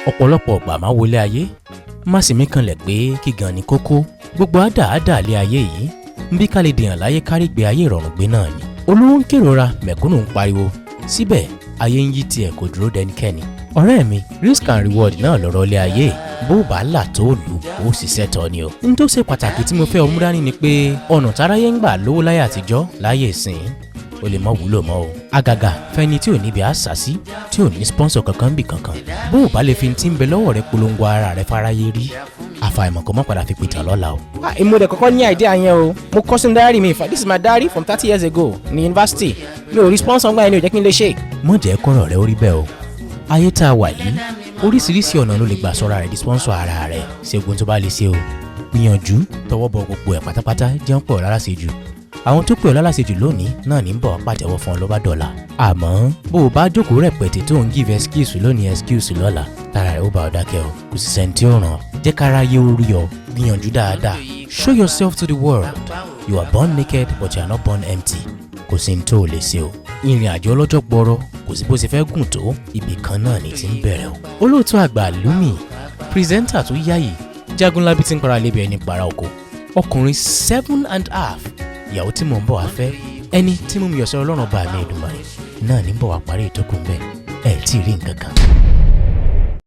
Ọ̀pọ̀lọpọ̀ ọ̀gbà máa wọlé ayé, má sì mí kanlẹ̀ pé kí gan ni kókó gbogbo àdáàdá lé ayé yìí ń bí ká lè dèèyàn láyé kárí gbé ayé ìrọ̀rùn gbé náà ni. Olówó ń kérora, mẹ̀kúnnù ń pariwo, síbẹ̀ ayé ń yí tiẹ̀, kò dúró dẹnikẹ́ni. Ọ̀rẹ́ mi, risk and reward náà lọ̀rọ̀ ilé ayé. Bó bá là tó lù ó ṣiṣẹ́ tọ́ ni o. N tó ṣe pàtàkì tí mo fẹ́ ọmú dání ni pé ọ̀nà táráyé ń gbà lówó láyé àtijọ́, láyé ìsìn ó lè mọ́ wúlò mọ́ o. Àgàgà fẹ́ni tí ò níbi àṣà sí, tí ò ní sponsor kankan bì kankan. Bó o bá lè fi ti ń bẹ lọ́wọ́ rẹ polongo ara rẹ fáráyé rí, àfàìmọ̀ kó má padà fi pìtàn lọ́la o. Ah, èmi ò dẹ̀ kọ́kọ́ ní idea yẹn o. Mo kọ sínú diary mi. In fact, this is my diary from 30 years ago ní university. Mi ò rí sponsor gbà yẹn ni ò jẹ́ kí n lè ṣe. Mọ̀ jẹ́ kọ́rọ̀ rẹ ó rí bẹ́ẹ̀ o. Ayé tá a wà yìí, oríṣiríṣi ọ̀nà ló lè gbà sọ́ra rẹ̀ di sponsor ara rẹ̀. Ṣègùn tó bá lè ṣe o, gbìyànjú tọwọ́ bọ gbogbo ẹ̀ pátápátá, jẹun pọ̀ rárá sí jù. Àwọn tó pè ọ́ lálàsejù lónìí náà ní bọ̀ pàtẹ́wọ́ fún ọ ló bá dọ̀la. Àmọ́ bó o bá jókòó rẹpẹtẹ tó ń give excuse lónìí, excuse lọ́la, tara rẹ̀ ó bá ọ dákẹ́ o. Kò sì sẹ́ni tí ó ràn ọ́. Jẹ́ kára yé orí ọ, gbìyànjú dáadáa. Show yourself to the world. You are born naked, but you are not born empty. Kò sí ní tó o lè ṣe o. Ìrìn àjò ọlọ́jọ́ gbọ́rọ́, kò sí bó ṣe fẹ́ gùn tó, ibì kan náà ni ti ń bẹ̀rẹ̀ o. Olóòtú àgbà Lumi, presenter tó yáyì, Jagunlabi tí ń para lébi ẹni para oko, ọkùnrin 7.5, ìyàwó tí mò ń bọ̀ wá fẹ́, ẹni tí mo mi ọ̀sẹ̀ Ọlọ́run bá mi Èdùmàrè náà ní bọ̀ wá parí ìtókùn bẹ́ẹ̀. Ẹ̀ tí ì rí nǹkan kan.